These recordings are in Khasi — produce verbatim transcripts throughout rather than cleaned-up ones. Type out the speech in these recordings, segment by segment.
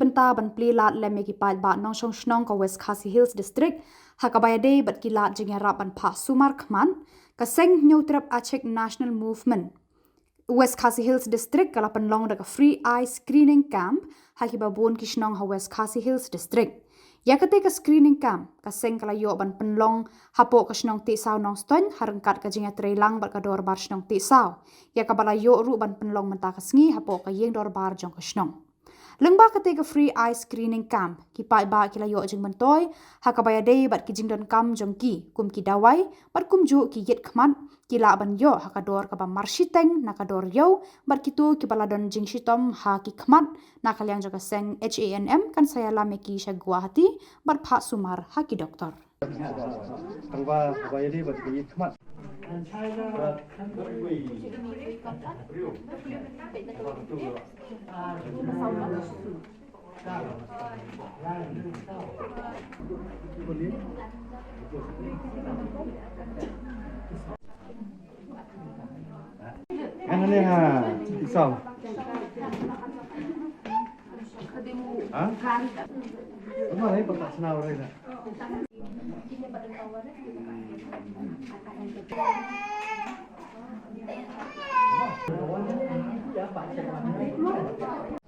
pynta ban plie lad lem ïa ki paidbah nongshong shnong ka West Khasi Hills District ha kaba ïadei bad ki lad jingïarap ban phah sumar khmat, ka seng Hynñiewtrep Achik National Movement West Khasi Hills District ka la pynlong da ka free eye screening camp ha kiba bun ki shnong ha West Khasi Hills District. Ïa katei ka screening camp ka seng ka la ïoh ban pynlong hapoh ka shnong Tisaw Nongstoiñ ha ryngkat ka jingïatreilang bad ka dorbar shnong Tisaw, ïa kaba la ïoh ruh ban pynlong mynta ka sngi hapoh ka ïing dorbar jong ka shnong. Lyngba katei ka free eye screening camp, ki paidbah ki la ïoh jingmyntoi ha kaba ïadei bad ki jingdonkam jong ki, kum ki dawai bad kumjuh ki ïit khmat, ki lah ban ïoh ha ka dor kaba marshiteng na ka dor ïew, bad kito kiba la don jingshitom ha ki khmat, na ka liang jong ka seng H A N M kan sa ïalam ïa ki sha Guwahati bad phah sumar ha ki doktor. Tang ba, ba ïadei bad ka ïit khmat. Ano na ha? Isaw. Ha? Ano na yung pagkaksinaw rin na?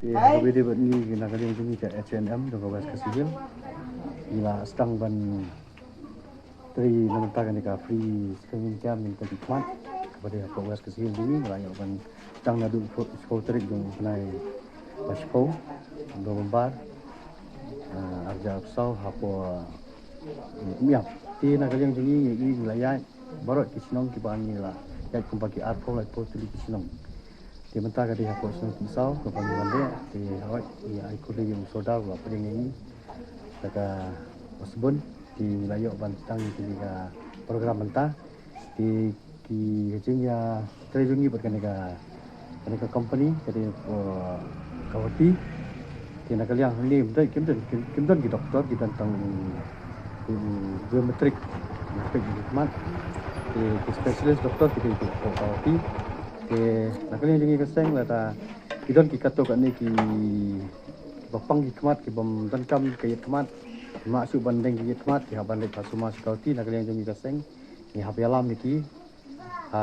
Te ha kaba ïadei bad ngi na ka liang jong ngi ka H A N M jong ka West Khasi Hills, ngi la sdang ban trei na ka bynta kane ka free screening camp na ka bynta ki khmat kaba dei hapoh West Khasi Hills jong ngi. Ngi la ïoh ban sdang naduh shiphew tarik jong u bnai ba shiphew November, ah, arhajar arphew saw hapoh, eh, Umiam. Te na ka liang jong ngi, ngi la ïaid baroh ki shnong kiba ngi la ïaid kumba ki arphew laiphew tylli ki shnong. Te mynta ka dei hapoh shnong Tisaw kaba ngi wan leh, te hooid ngi ai khublei ïa u Sordar uba pdiang ïa ngi da ka Osborne, te ngi la ïoh ban sdang ïa kane ka program mynta. Te ki, ka jingïatrei jong ngi bad kane ka, kane ka company ka dei, uh, Guwahati. Te na ka liang hangne ym dei, kim don, kim, kim don ki doktor, ki don tang u, u, u biometric, biometric ki khmat. Te ki specialist doktor ki dei ki hapoh Guwahati. Te na ka liang jong ngi ka seng lada ki don ki katto katne kiba pang ki khmat, ki bym donkam ka ïit khmat, ki mah shuh ban deng ka ïit khmat, ki hap ban leit phah sumar sha Guwahati. Na ka liang jong ngi ka seng ngi hap ïalam ïa ki ha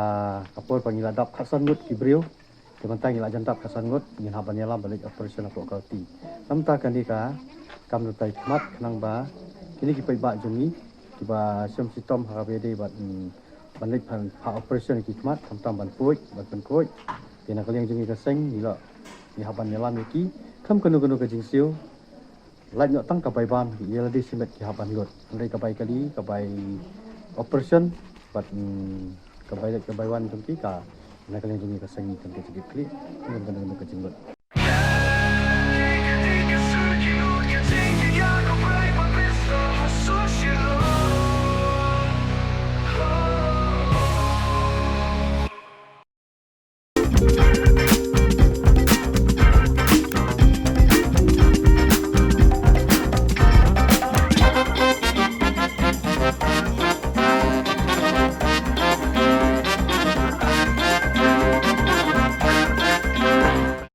ka por ba ngi la dap khatsan ngut ki briew. Te mynta ngi la jan dap khatsan ngut, ngin hap ban ïalam ban leit operation hapoh Guwahati. Namar kane ka kam da tai khmat khnang ba kine ki paidbah jong ngi kiba shim shitom ha kaba ïadei bad, mm, ban leit ban phah operation ïa ki khmat, khamtam ban puid, ban pynkhuid. Te na ka liang jong ngi ka seng ngi la, ngi hap ban ïalam ïa ki, khlem kano kano ka jingsiew. Lait noh tang ka bai bam, ïa lade shimet ki hap ban lut. Hynrei ka bai kali, ka bai operation bad, mm, ka bai leit ka bai wan jong ki ka, na ka liang jong ngi ka seng ngi tang ka jingkitkhlieh, khlem kano kano ka jinglut.